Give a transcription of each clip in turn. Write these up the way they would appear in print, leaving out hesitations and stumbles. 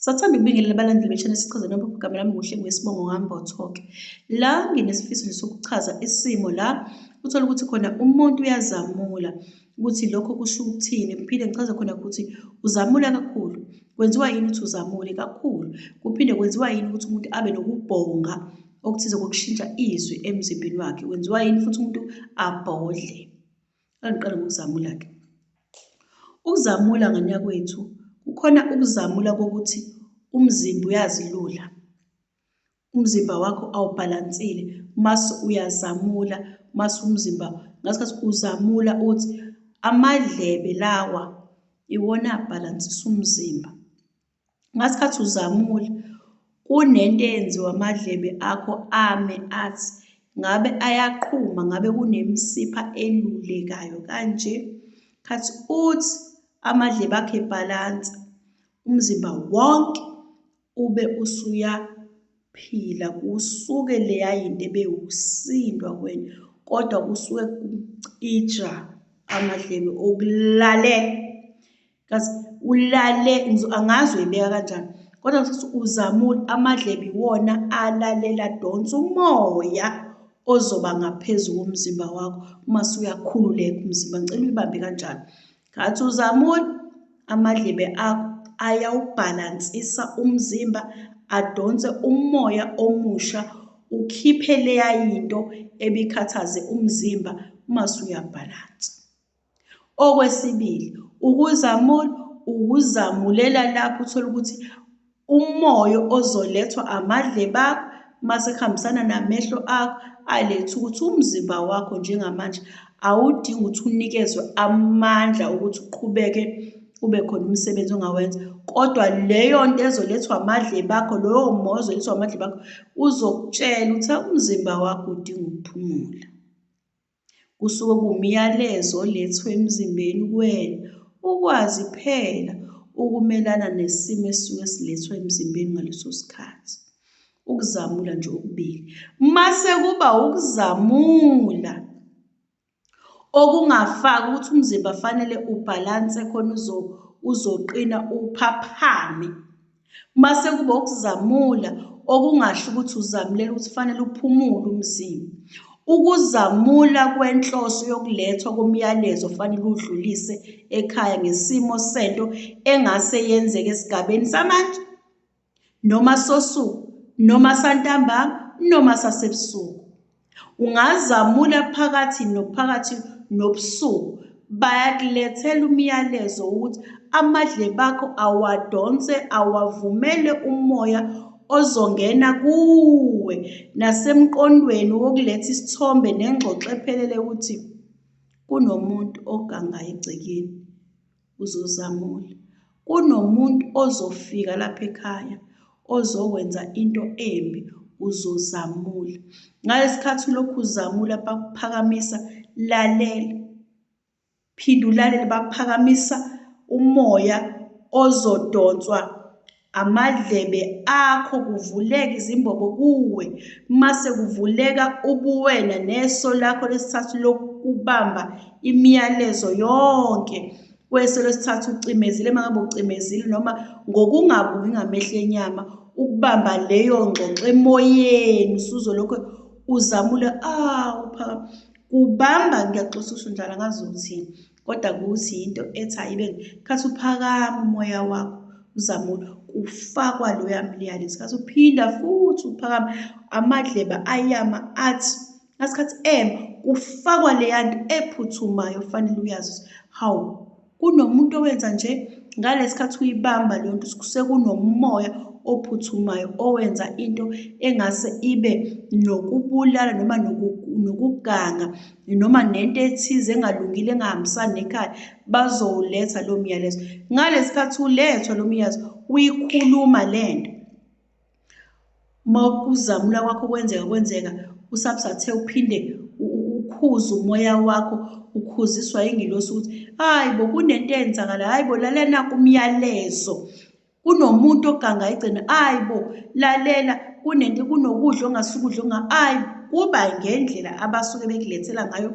Sathanda ukubingelela abalandeli be-channel Sichaza Noma igama lami kuhle ngesibongo ngaMbotho-ke. La nginesifiso nje sokuchaza isimo la uthole ukuthi khona umuntu uyazamula ukuthi lokho kusho ukuthini. Ngiphinde ngichaze khona ukuthi uzamula kakhulu. Kwenziwa yini ukuthi uzamule kakhulu? Kuphinde kwenziwa yini ukuthi umuntu abe nokubhonga okuthize kokushintsha izwi emzimbeni wakhe? Kwenziwa yini futhi umuntu abhodle? Angiqale ngokuzamula-ke. Ukuzamula ngane yakwethu, kukhona ukuzamula kokuthi umzimba uyazilula. Umzimba wakho awubhalansile mase uyazamula, mase umzimba ngasikhathi uzamula uthi amadlebe lawa iwona abhalansisa umzimba. Ngasikhathi uzamula kunento eyenziwa amadlebe akho ame athi ngabe ayaqhuma ngabe kunemisipha elulekayo kanje khathi uthi amadlebe akho ebhalansa umzimba wonke ube usuyaphila kusuke leya yinto ebewusindwa kuwena kodwa kusuke kucija amadlebe okulalela. Kazi ulale angazi uyibeka kanjani kodwa ngithi uzamula amadlebe iwona alalela donsa umoya ozoba ngaphezu komzimba wakho uma usuyakhululeka umzimba. Ngicela uyibambe kanjalo. Ngathi uzamula amadlebe akho ayawubhalansisa umzimba adonse umoya omusha ukhiphe leya yinto ebikhathaze umzimba uma usuyabhalansa. Okwesibili, ukuzamula ukuzamulela lapho uthole ukuthi umoya ozolethwa amadlebe akho mase kuhambisana namehlo akho aletha ukuthi umzimba wakho njengamanje awudingi ukuthi unikezwe amandla ukuthi uqhubeke ube khona umsebenzi ongawenza kodwa leyo nto ezolethwa amadlebe akho loyo moya ozolethwa amadlebe akho uzokutshela ukuthi umzimba wakho udinga ukuphumula. Kusuke kuwumyalezo olethwe emzimbeni kuwena ukwazi phela ukumelana nesimo esisuke silethwe emzimbeni ngaleso sikhathi. Ukuzamula nje okubili. Mase kuba ukuzamula okungafaki ukuthi umzimba fanele ubhalanse khona uzoqina uphaphame. Mase kuba ukuzamula okungasho ukuthi uzamulela ukuthi fanele uphumule umzimba. Ukuzamula kwenhloso yokulethwa komyalezo ofanele udlulise ekhaya ngesimo sento engase yenzeke esigabeni samanje noma sosuku noma santambama noma sasebusuku. Ungazamula phakathi nophakathi nobusuku, bayakulethela umyalezo wokuthi amadlebe akho awadonse, awavumele umoya ozongena kuwe nasemqondweni wokuletha isithombe nengxoxo ephelele ukuthi kunomuntu ogangayo egcekeni. Uzozamula. Kunomuntu ozofika lapha ekhaya ozokwenza into embi, uzozamula. Ngalesikhathi ulokhu uzamula bakuphakamisa, lalela. Phinda ulalele bakuphakamisa umoya ozodonswa amadlebe akho kuvuleke izimbobo kuwe mase kuvuleka ubuwena neso lakho lesithathu lokubamba imiyalezo yonke kweso lesithathu ucimezile uma ngabe ucimezile noma ngokungabuki ngamehlo enyama ukubamba leyo ngxoxo emoyeni usuzolokhu uzamule awu phakama kubamba ngiyaxoxa usho njalo angazi uthini kodwa kuthi yinto ethi ayibe khathi uphakama umoya wakho uzamula kufakwa loya mliyalezo khathi uphinda futhi uphakama amadleba ayama athi ngasikhathi ema kufakwa leya nto ephuthumayo fanele uyazi ukuthi hawu kunomuntu owenza nje ngalesikhathi uyibamba leyo nto sekunomoya ophuthumayo owenza into engase ibe nokubulala noma nokuganga noma nento ethize engalungile engahambisani nekhaya bazowuletha lo myalezo. Ngalesikhathi ulethwa lo myalezo uyikhuluma lento uma ukuzamula kwakho kwenzeka kwenzeka usabusathe uphinde ukhuze umoya wakho ukhuziswa ingilosi ukuthi hayi bo kunento eyenzakala hayi bo lalela naku umyalezo Kunomuntu oganga egcina ayi bo lalela kunento kunokudla ongasukudla onga ayi kuba ngendlela abasuke bekulethela ngayo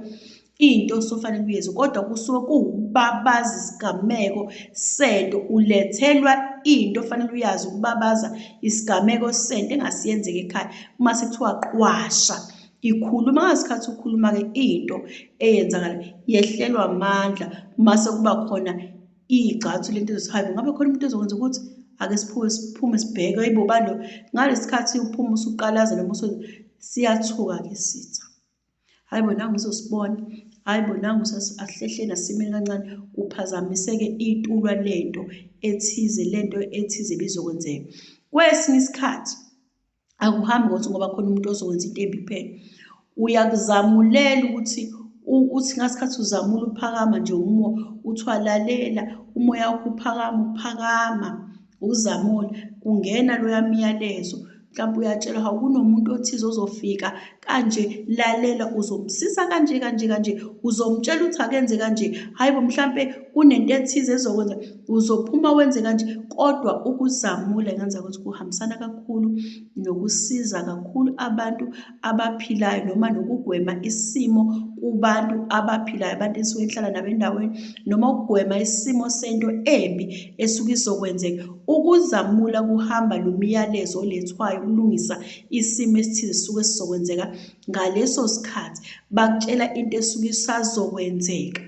into osofanele uyezwe kodwa kusuke kuwukubabaza isigameko sento ulethelwa into ofanele uyazi ukubabaza isigameko sento engasiyenzeka ekhaya uma sekuthiwa qwasha ikhuluma ngasikhathi ukhuluma-ke into eyenzakala yehlelwa amandla mase kuba khona igxathu lento ezothi hayi ngabe khona umuntu ozokwenza ukuthi ake siphume siphume sibheke hayibo bani lo ngalesi khathi uphuma usuqalaza noma siyathuka-ke isitha. Hhayi bo nangu uzosibona, hhayi bo nangu asihlehleni asimeni kancane, kuphazamiseke itulwa lento ethize lento ethize ebizokwenzeka. Kwesinye isikhathi akuhambi ngokuthi ngoba khona umuntu ozokwenza into embi kuphela, uyakuzamulela ukuthi uthi ngasikhathi uzamula uphakama nje umoya uthiwa lalela umoya wakho uphakama uphakama uzamula kungena loya myalezo mhlawumbe uyatshelwa hawu kunomuntu othize ozofika kanje lalela uzomsiza kanje kanje kanje uzomtshela ukuthi akenze kanje hayi bo mhlampe kunento ethize ezokwenza uzophuma wenze kanje kodwa ukuzamula ngenza ukuthi kuhambisana kakhulu nokusiza kakhulu abantu abaphilayo noma nokugwema isimo kubantu abaphilayo abantu esuke enhlala nabo endaweni noma ukugwema isimo sento embi esuke izokwenzeka ukuzamula kuhamba nomyalezo olethwayo ukulungisa isimo esithize sisuke sizokwenzeka ngaleso sikhathi bakutshela into esuke isazokwenzeka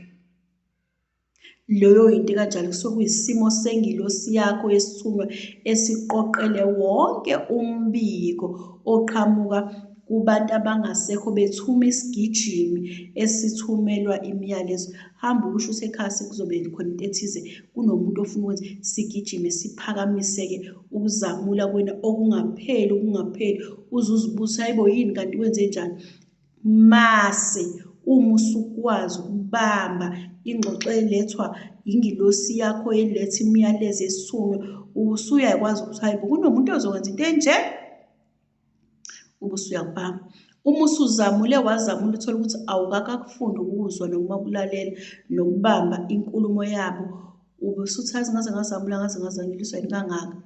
Leyo yinto ekanjalo kusuke kuyisimo sengilosi yakho yesithunywa esiqoqele wonke umbiko oqhamuka kubantu abangasekho bethuma isigijimi esithumelwa imiyalezo. Hamba usho ukuthi ekhaya sekuzobe khona into ethize, kunomuntu ofuna ukwenza, sigijime siphakamise-ke ukuzamula kuwena okungapheli okungapheli uze uzibuze hayi bo yini kanti kwenzenjani. Mase uma usukwazi ukubamba ingxoxo elethwa ingilosi yakho eletha imiyalezo esithunywa, usuyakwazi ukuthi hayi bo kunomuntu ozokwenza into enje, ubusuyakubamba. Uma usuzamule wazamula uthole ukuthi awukakakufundi ukuzwa noma ukulalela nokubamba inkulumo yabo, ube usuthi azi ngaze ngazamula ngaze ngazanyeliswa yini kangaka.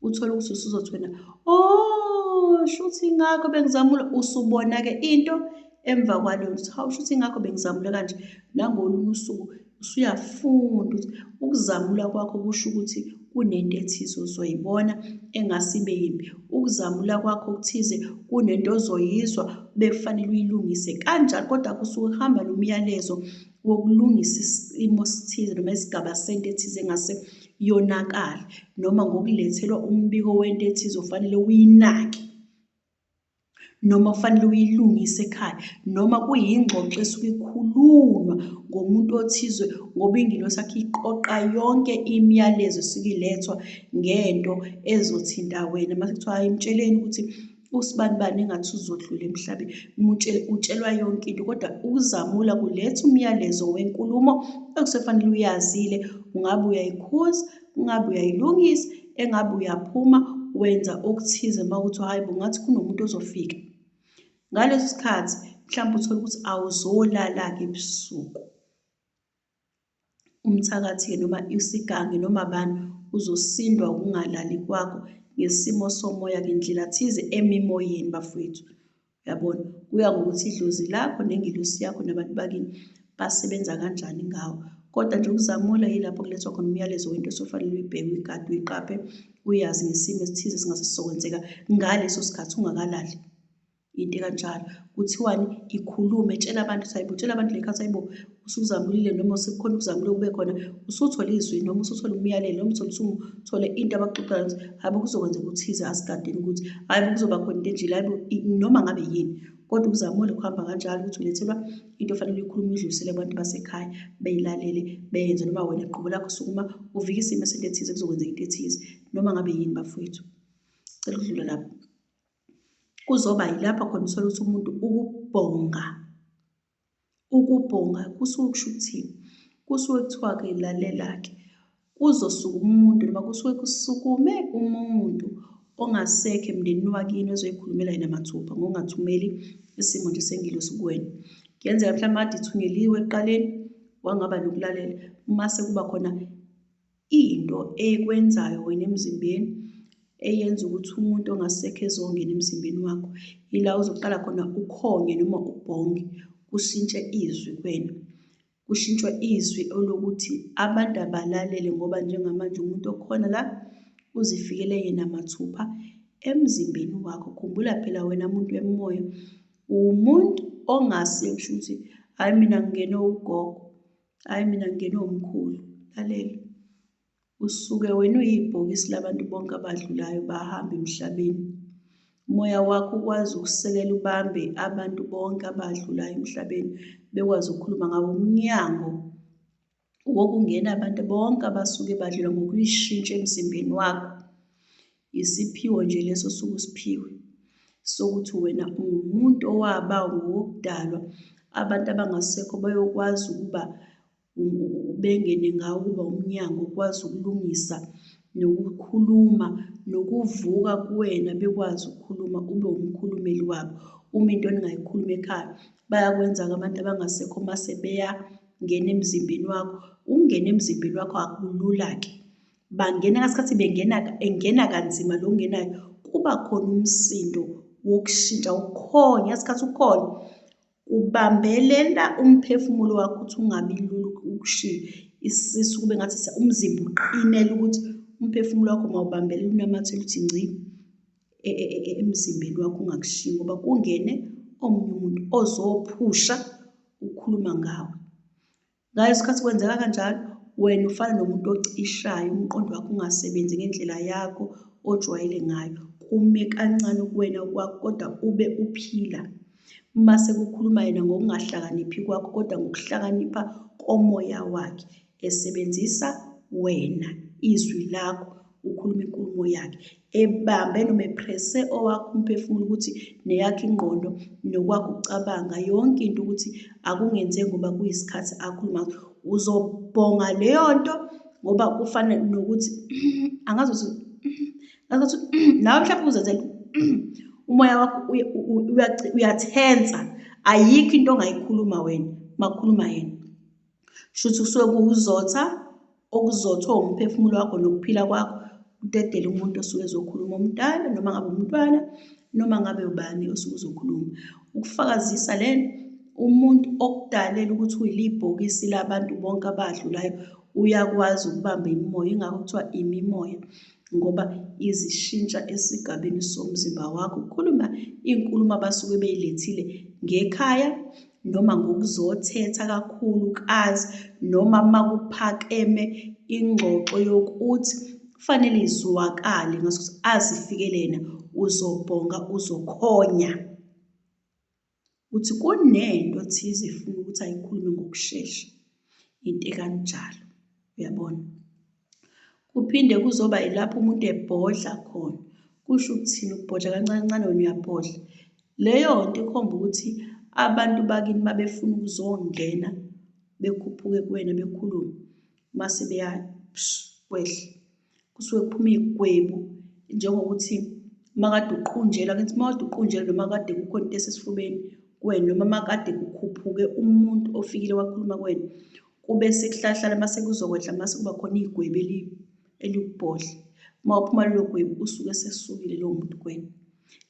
Uthole ukuthi usuzothi wena, oh shuthi ingakho bengizamula, usubona-ke into emva kwaleyo ukuthi hawu shuthi ingakho bengizamula kanje. Nangolunye usuku usuyafunda ukuthi ukuzamula kwakho kusho ukuthi kunento ethize ozoyibona engase ibe yimbi. Ukuzamula kwakho okuthize kunento ozoyizwa bekufanele uyilungise kanjalo, kodwa kusuke kuhamba nomyalezo wokulungisa isimo esithize noma isigaba sento ethize engase yonakale noma ngokulethelwa umbiko wento ethize ofanele uyinake noma kufanele uyilungise ekhaya noma kuyingxoxo esuke ikhulunywa ngomuntu othize ngoba ingilosi yakho iqoqa yonke imiyalezo esuke ilethwa ngento ezothinta wena. Mase kuthiwa hhayi mtsheleni ukuthi usibanibani engathi uzodlula emhlabeni, mutshele, utshelwa yonke into kodwa ukuzamula kuletha umyalezo wenkulumo okusefanele uyazile, ungabe uyayikhuza, ungabe uyayilungisa, engabe uyaphuma wenza okuthize uma kuthiwa hhayi bo ngathi kunomuntu ozofika. Ngaleso sikhathi mhlawumbe uthole ukuthi awuzolala-ke ebusuku. Umthakathi-ke noma isigangi noma bani uzosindwa ukungalali kwakho ngesimo somoya ngendlela thize emimoyeni bafowethu. Uyabona? Kuya ngokuthi idlozi lakho nengilosi yakho nabantu bakini basebenza kanjani ngawo. Kodwa nje ukuzamula yilapho kulethwa khona umyalezo wento osufanele uyibheke, uyigade, uyiqaphe, uyazi ngesimo esithize esingase sizokwenzeka ngaleso sikhathi ungakalali. Into ekanjalo. Kuthiwani? Ikhulume, tshela abantu ukuthi hayibo, tshela abantu le khathi hayibo, usuzamulile noma sekukhona ukuzamula okube khona, usuthole izwi noma usuthole umyalelo noma uthole usuthole into abakuxoxela ukuthi hayibo kuzokwenzeka okuthize asigadeni ukuthi hayibo kuzoba khona into enjile hayibo noma ngabe yini. Kodwa ukuzamula kuhamba kanjalo ukuthi ulethelwa into ofanele uyikhulume uyidlulisele kubantu basekhaya beyilalele beyenze noma wena qobo lakho sukuma uvike isimo sento ethize kuzokwenzeka into ethize noma ngabe yini bafowethu. Cela ukudlula lapho. Kuzoba yilapho khona uthole ukuthi umuntu ukubhonga, ukubhonga kusuke kusho ukuthini? Kusuke kuthiwa-ke lalela-ke, kuzosuka umuntu noma kusuke kusukume umuntu ongasekho emndenini wakini ozoyikhulumela yena mathupha ngokungathumeli isimo nje sengilosi kuwena. Kuyenzeka mhlawumbe kade ithunyeliwe ekuqaleni, wangaba nokulalela, mase kuba khona into ekwenzayo wena emzimbeni eyenza ukuthi umuntu ongasekho ezongena emzimbeni wakho, ila uzoqala khona ukhonye noma ubhonge, kushintshe izwi kuwena. Kushintshwe izwi olokuthi abantu abalalele ngoba njengamanje umuntu okhona la Uzifikele yena mathupha emzimbeni wakho. Khumbula phela wena muntu wemoya, uwumuntu ongase kusho ukuthi hhayi mina ngingenwe ugogo, hhayi mina ngingenwe umkhulu. Lalela, usuke wena uyibhokisi labantu bonke abadlulayo bahamba emhlabeni. Umoya wakho ukwazi ukusekela ubambe abantu bonke abadlulayo emhlabeni bekwazi ukukhuluma ngawo umnyango wokungena abantu bonke abasuke badlula ngokuyishintsha emzimbeni wakho. Isiphiwo nje leso osuke usiphiwe sokuthi wena ungumuntu owaba ngowokudalwa abantu abangasekho bayokwazi ukuba bengene ngawo ukuba umnyango ukwazi ukulungisa nokukhuluma nokuvuka kuwena bekwazi ukukhuluma ube umkhulumeli wabo. Uma into ningayikhuluma ekhaya bayakwenza-ke abantu abangasekho mase beyangena emzimbeni wakho. Ukungena emzimbeni wakho akulula-ke. Bangena ngasikhathi bengena engena kanzima lo ongenayo kuba khona umsindo wokushintsha ukhonya ngasikhathi ukhona ubambelela umphefumulo wakho ukuthi ungabi lula ukushiya isisu kube ngathi umzimba uqinele ukuthi umphefumulo wakho mawubambelela unamathela uthi ngci e, e, e, emzimbeni wakho ungakushiyi ngoba kungene omunye umuntu ozophusha ukukhuluma ngawe. Ngaleso sikhathi kwenzeka kanjalo, wena ufana nomuntu ocishayo, umqondo wakho ungasebenzi ngendlela yakho ojwayele ngayo. Kume kancane kuwena kwakho kodwa ube uphila. Uma sekukhuluma yena ngokungahlakaniphi kwakho kodwa ngokuhlakanipha komoya wakhe, esebenzisa wena, izwi lakho ukhuluma inkulumo yakhe ebambe noma epresse owakho umphefumulo ukuthi neyakho ingqondo nokwakho ukucabanga yonke into ukuthi akungenzeki ngoba kuyisikhathi akhuluma uzobhonga leyo nto ngoba kufana nokuthi angazi ukuthi angazi ukuthi nawe mhlawumbe uzenzela umoya wakho uyathensa ayikho into ongayikhuluma wena makukhuluma yena. Shuthi kusuke kuwuzotha okuzothwa umphefumulo wakho nokuphila kwakho udedele umuntu osuke ezokhuluma omdala noma ngabe umntwana noma ngabe ubani osuke uzokhuluma. Ukufakazisa le umuntu okudalela ukuthi uyilibhokisi labantu bonke abadlulayo uyakwazi ukubamba imimoya ingakho kuthiwa imimoya ngoba izishintsha esigabeni somzimba wakho kukhuluma inkulumo abasuke beyilethile ngekhaya noma ngokuzothetha kakhulukazi noma makuphakeme ingxoxo yokuthi kufanele izwakale ngasuthi azifikele yena uzobhonga uzokhonya uthi kunento thize efuna ukuthi ayikhulume ngokushesha into ekanjalo uyabona. Kuphinde kuzoba yilapho umuntu ebhodla khona. Kusho ukuthini ukubhodla kancane kancane wena uyabhodla. Leyo nto ikhomba ukuthi abantu bakini babefuna ukuzongena bekhuphuke kuwena bekhulume mase beya kwehle. Kusuke kuphuma iy'gwebu njengokuthi makade uqunjelwa ngithi makade uqunjelwa noma kade kukhona into esesifubeni kuwena noma makade kukhuphuke umuntu ofikile wakhuluma kuwena. Kube sekuhlahlala mase kuzokwehla mase kuba khona igwebu elikubhodla. Uma uphuma lelo gwebu usuke esesukile lowo muntu kuwena,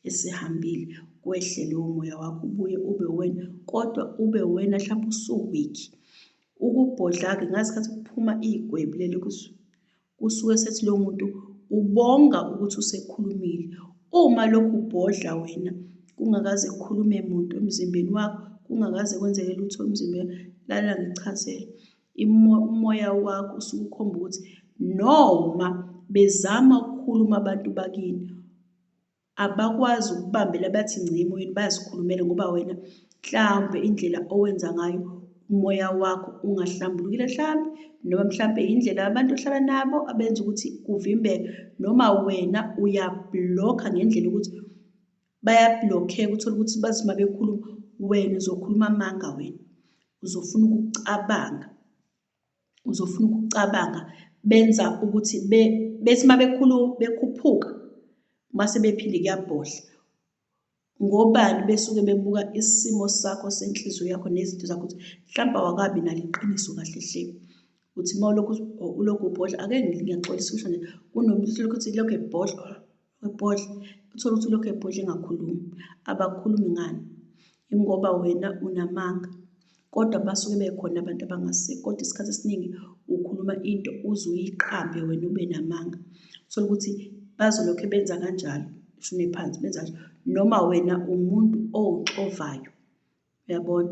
esehambile. Kwehle lowo moya wakho ubuye ube uwena kodwa ube uwena hlampe usu-weak. Ukubhodla-ke ngalesi khathi kuphuma igwebu leli Kusuke sethi lowo muntu ubonga ukuthi usekhulumile. Uma lokhu ubhodla wena kungakaze kukhulume muntu emzimbeni wakho, kungakaze kwenzeke lutho emzimbeni, lalela ngikuchazele. Umoya wakho usuke ukhomba ukuthi noma bezama ukukhuluma abantu bakini, abakwazi ukubambela bathi ngci emoyeni bazikhulumele ngoba wena mhlawumbe indlela owenza ngayo umoya wakho ungahlambulukile mhlawumbe noma mhlawumbe indlela abantu ohlala nabo abenza ukuthi kuvimbeke noma wena uyablokha ngendlela ukuthi bayablokheka uthole ukuthi bathi uma bekhuluma wena uzokhuluma amanga wena uzofuna ukucabanga uzofuna ukucabanga benza ukuthi bethi uma bekhuluma bekhuphuka mase bephinde kuyabhodla ngobani besuke bebuka isimo sakho senhliziyo yakho nezinto zakho ukuthi mhlawumbe awakabi nalo iqiniso kahle hle uthi uma ulokhu ulokhu ubhodla ake ngiyaxolisa usho nje kunomuntu lokhu uthi lokhu ebhodla ebhodla uthole ukuthi ulokhu ebhodla engakhulumi abakhulumi ngani ingoba wena unamanga. Kodwa basuke bekhona abantu abangasekho, kodwa isikhathi esiningi ukhuluma into uze uyiqambe wena ube namanga. Uthole ukuthi bazolokhe benza kanjalo, ushone phansi benza kanjalo. Noma wena umuntu owuxovayo, uyabona?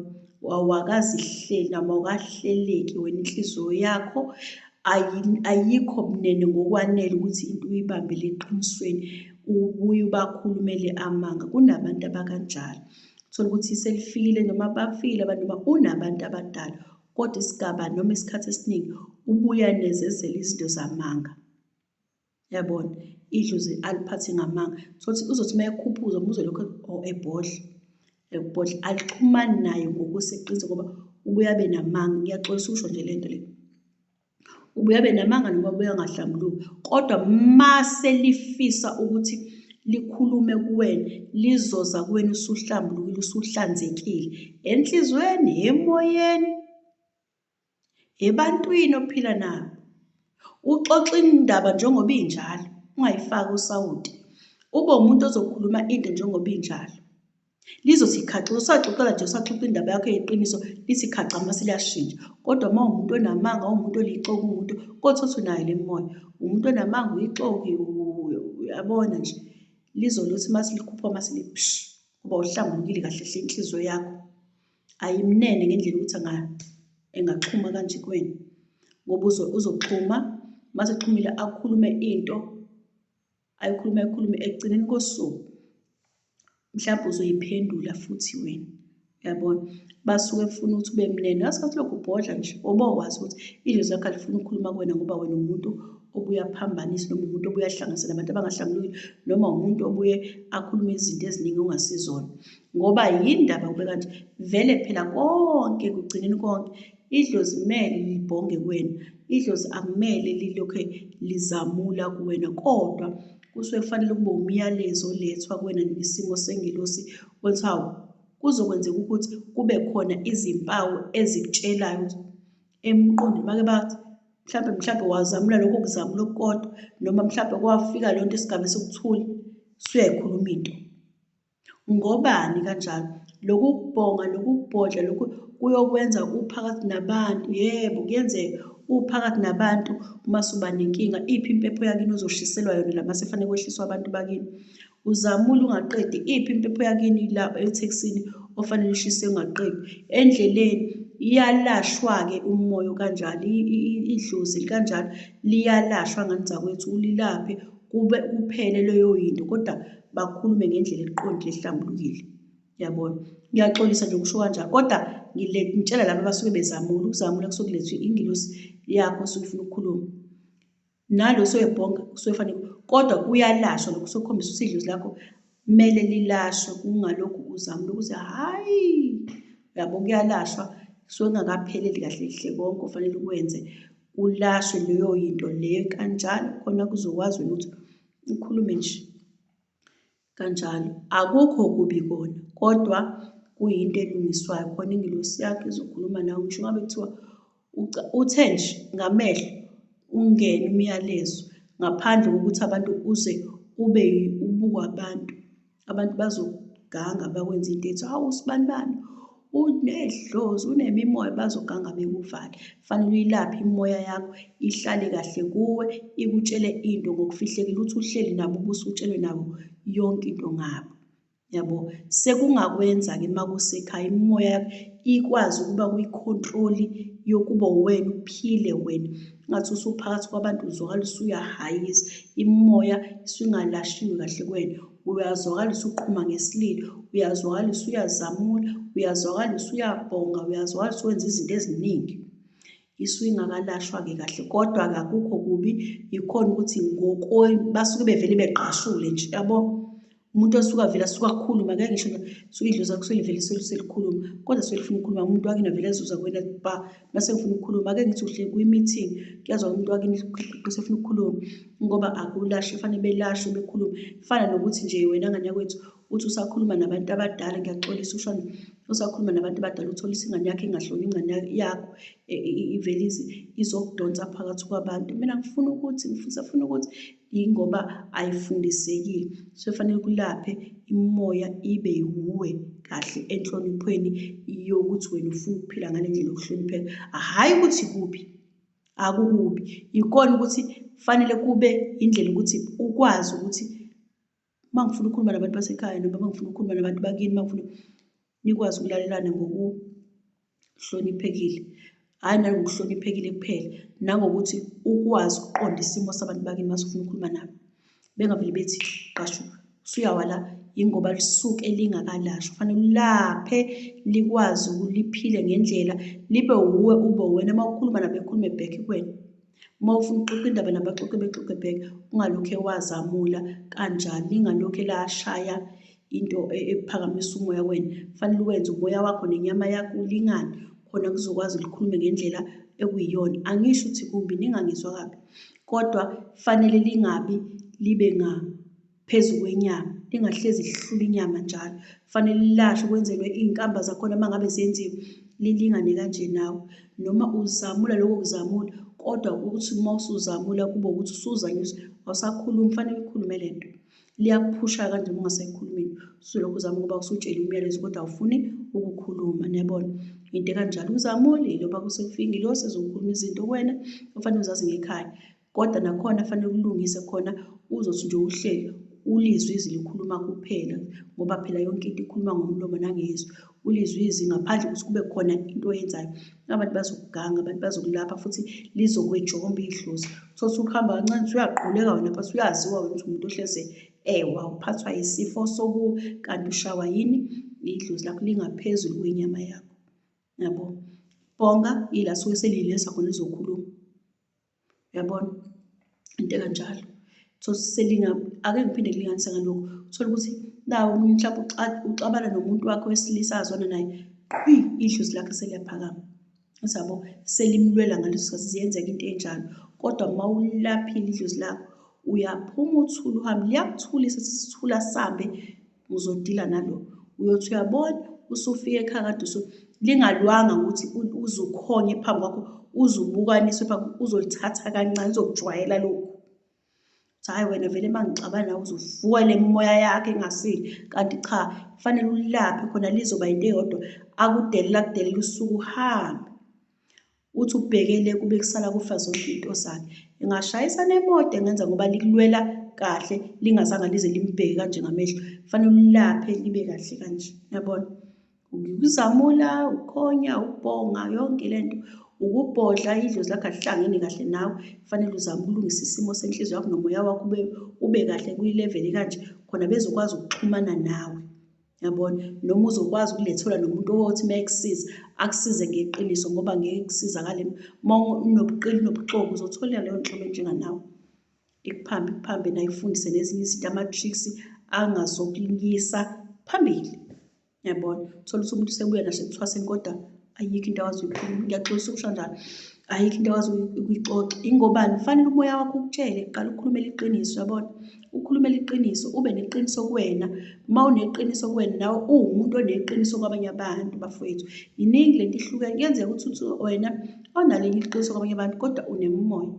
Awakazihleli noma awukahleleki wena inhliziyo yakho ayikho mnene ngokwanele ukuthi into uyibambele eqinisweni ubuye ubakhulumele amanga. Kunabantu abakanjalo. Uthole ukuthi selifikile noma bafikile abantu noma unabantu abadala kodwa isigaba noma isikhathi esiningi ubuya nezezela izinto zamanga. Yabona idlozi aliphathe ngamanga. Uthole ukuthi uzothi uma ekhuphuza umuzwe lokhu ebhodla ebhodla alixhumani naye ngokuseqiniso ngoba ubuye abe namanga. Ngiyaxolisa ukusho nje le nto le. Ubuye abe namanga noma ubuye angahlambuluki kodwa mase lifisa ukuthi likhulume kuwena lizoza kuwena usuhlambulukile usuhlanzekile enhliziyweni emoyeni ebantwini ophila nabo uxoxa indaba njengoba injalo ungayifaki usawoti ube umuntu ozokhuluma into njengoba injalo Lizothi khaxa usaxoxela nje usaxoxa indaba yakho eyiqiniso lithi khaxa mase liyashintsha. Kodwa uma uwumuntu onamanga, uwumuntu olixoki, uwumuntu kodwa uthi unayo le mimoya, umuntu onamanga, uyixoki, uyabona nje. Lizoluthi mase likhuphuka mase lithi psh, ngoba uhlambulukile kahle hle inhliziyo yakho ayimnene ngendlela ukuthi engaxhuma kanje kuwena. Ngoba uzoxhuma, mase exhumile akhulume into ayikhulume ayikhulume ekugcineni kosuku mhlawumbe uzoyiphendula futhi wena uyabona basuke befuna ukuthi ube mnene ngasikhathi lokhu ubhodla nje oba wazi ukuthi idlozi lakho alifuni ukukhuluma kuwena ngoba wena umuntu obuye aphambanise noma umuntu obuye ahlanganise nabantu abangahlambulukile noma umuntu obuye akhulume izinto eziningi ongasizona ngoba yindaba kube kanje vele phela konke kugcineni konke Idlozi kumele libhonge kuwena, idlozi akumele lilokhe lizamula kuwena kodwa kusuke kufanele kube umyalezo olethwa kuwena ngesimo sengelosi othi hawu kuzokwenzeka ukuthi kube khona izimpawu ezikutshelayo ukuthi emqondweni bake bathi mhlampe mhlampe wazamula lokho kuzamula okukodwa noma mhlampe kwafika leyo nto esigabeni sokuthula suyayikhuluma into. Ngobani kanjalo? Lokhu kubhonga, lokhu kubhodla, lokhu kuyokwenza uphakathi nabantu. Yebo, kuyenzeka uphakathi nabantu uma suba nenkinga. Iphi impepho yakini ozoshiselwa yona la mase kufanele kwehliswe abantu bakini? Uzamula ungaqedi, iphi impepho yakini la ethekisini ofanele ushise ungaqedi? Endleleni iyalashwa-ke umoya okanjalo, idlozi likanjalo liyalashwa ngane zakwethu, ulilaphe kube kuphele leyo yinto kodwa bakhulume ngendlela eqondile ehlambulukile yabona ngiyaxolisa nje ukusho kanjalo kodwa ngitshela laba abasuke bezamula ukuzamula kusuke kulethwe ingilosi yakho osuke ufuna ukukhuluma nalo soyebhonga kusuke fanele kodwa kuyalashwa lokhu sokukhombisa ukuthi idlozi lakho kumele lilashwe kungalokhu uzamula ukuthi hhayi uyabo kuyalashwa kusuke kungakapheleli kahle hle konke ofanele ukwenze kulashwe leyo yinto leyo kanjalo khona kuzokwazi wena ukuthi ukhulume nje kanjalo. Akukho kubi kona kodwa kuyinto elungiswayo khona ingelosi yakho izokhuluma nawe ngisho ngabe kuthiwa uthe nje ngamehlo ungene umyalezo ngaphandle kokuthi abantu uze ube ubukwa abantu. Abantu bazoganga bakwenze into ethi hawu usibanibani unedlozi unemimoya bazoganga bekuvale. Fanele uyilaphe imimoya yakho ihlale kahle kuwe ikutshele into ngokufihlekile uthi uhleli nabo ubusutshelwe nabo yonke into ngabo. Yabo sekungakwenza-ke uma kusekhaya imimoya yakho ikwazi ukuba kwi-control yokuba uwena uphile wena ngathi usuphakathi kwabantu uzwakala usuyahayiza imimoya isingalashiwe kahle kuwena Uyazwakala usuqhuma ngesililo, uyazwakala usuyazamula, uyazwakala usuyabhonga, uyazwakala usuwenza izinto eziningi. Isuke ingakalashwa-ke kahle kodwa-ke akukho kubi, yikhona ukuthi basuke bevele begqashule nje yabo. Umuntu osuke avele asuke akhulume angeke ngisho suke idlozi lakho selivele selikhuluma kodwa selifuna ukukhuluma umuntu wakini avele ezuza kuwena ba mase ngifuna ukukhuluma ake ngithi uhleli kwi-meeting kuyazwa umuntu wakini sefuna ukukhuluma ngoba akulashwe fanele belashwe bekhulume fana nokuthi nje wena ngane yakwethu uthi usakhuluma nabantu abadala ngiyaxolisa ushona Usakhuluma nabantu abadala uthole ingane yakho ingahloni ingane yakho ivele izokudonsa phakathi kwabantu. Mina ngifuna ukuthi ngisafuna ukuthi yingoba ayifundisekile. So fanele kulaphe imimoya ibe wuwe kahle enhloniphweni yokuthi wena ufuna ukuphila ngale ndlela yokuhlonipheka. Hhayi ukuthi kubi, akukubi. Ikona ukuthi fanele kube indlela ukuthi ukwazi ukuthi uma ngifuna ukukhuluma nabantu basekhaya noma uma ngifuna ukukhuluma nabantu bakini, uma ngifuna nikwazi ukulalelana ngokuhloniphekile. Hhayi nangokuhloniphekile kuphela, nangokuthi ukwazi ukuqonda isimo sabantu bakini uma usufuna ukukhuluma nabo. Bengavele bethi qashu, usuyawa la, yingoba lisuke lingakalashwa. Kufanele ulaphe likwazi liphile ngendlela, libe wuwe ube uwena. Uma ukhuluma nabo bekhulume back kuwena. Uma ufuna ukuxoxa indaba nabo baxoxe bexoxe back, ungalokhe wazamula kanjalo, lingalokhe lashaya into ephakamisa umoya kuwena. Kufanele uwenze umoya wakho nenyama yakho ulingane khona kuzokwazi likhulume ngendlela ekuyiyona. Angisho ukuthi kumbi, ningangizwa kabi, kodwa fanele lingabi libe nga phezu kwenyama, lingahlezi lihlula inyama njalo. Kufanele lilashwe kwenzelwe iy'nkamba zakhona uma ngabe zenziwe lilingane kanje nawe. Noma uzamula lokho kuzamula kodwa ukuthi uma usuzamula kube ukuthi usuzanyiswa awusakhulumi, kufanele uyikhulume le nto. Liyakuphusha kanje uma ungasayikhulumi into, usulokhu uzama ukuba usutshele umyalezo kodwa awufuni ukukhuluma, niyabona? Into ekanjalo. Uzamule yiloba kusekufika ingilosi ezokhuluma izinto kuwena ofanele uzazi ngekhaya. Kodwa nakhona fanele ulungise khona uzothi nje uhleli ulizwe izwi likhuluma kuphela ngoba phela yonke into ikhuluma ngomlomo nangezwi. Ulizwe izwi ngaphandle ukuthi kube khona into oyenzayo. Abantu bazokuganga, abantu bazokulapha futhi lizokwejomba idlozi. Uthole ukuthi ukuhamba kancane usuyaquleka wena phansi uyaziwa wena ukuthi umuntu ohleze ewa uphathwa yisifo soku kanti ushawa yini? Idlozi lakho lingaphezulu kwenyama yakho. Yabo? Bonga ila suke selilesa khona lizokhuluma. Uyabona? Into ekanjalo. So selinga ake ngiphinde ngilinganise ngalokhu. Uthole ukuthi nawe omunye mhlawumbe uxabana nomuntu wakho wesilisa azwana naye, qhwi idlozi lakhe seliyaphakama. Yabo selimlwela ngaleso sikhathi ziyenzeka into enjalo. Kodwa uma ulilaphile idlozi lakho, uyaphuma uthule uhambe, liyakuthulisa sisithula sambe uzodila nalo. Uyothi uyabona usufika ekhaya kade usu lingalwanga ukuthi uze ukhonye phambi kwakho uze ubukaniswe phambi uzolithatha kancane uzokujwayela lokhu. Uthi hhayi wena vele uma ngixabana nawe uzovuka le mimoya yakho engasile. Kanti cha, kufanele ulilaphe khona lizoba yinto eyodwa akudelela akudelela usuke uhambe. Uthi ubhekele kube kusala kufa zonke into zakhe. Engashayisa nemoto engenza ngoba likulwela kahle lingazange lize limbheke kanje ngamehlo. Kufanele ulilaphe libe kahle kanje. Uyabona? Ukuzamula, ukukhonya, ukubhonga yonke le nto. Ukubhodla idlozi lakho alihlangene kahle nawe. Kufanele uzame ukulungisa isimo senhliziyo yakho nomoya wakho ube, ube kahle kwi-level kanje khona bezokwazi ukuxhumana nawe. Yabona? Noma uzokwazi ukulethelwa nomuntu oyothi uma ekusiza, akusize ngeqiniso ngoba ngeke kusizakale uma unobuqili unobuxoki uzothola leyo nhlobo enjenganawe. Ikuphambe ikuphambe nayo ikufundise nezinye izinto ama-tricks angazokuyisa phambili. Yabona? Uthole ukuthi umuntu usebuya nasekuthwaseni kodwa ayikho into akwazi ukuyikhuluma. Ngiyaxolisa ukusho kanjalo. Ayikho into akwazi ukuyixoxa. Ingobani? Kufanele umoya wakho ukutshele kuqala ukhulumele iqiniso, uyabona? Ukhulumele iqiniso, ube neqiniso kuwena. Uma uneqiniso kuwena nawe uwumuntu oneqiniso kwabanye abantu bafowethu. Iningi lento ihlukene. Kuyenzeka ukuthi uthi wena awunalo elinye iqiniso kwabanye abantu kodwa unemimoya.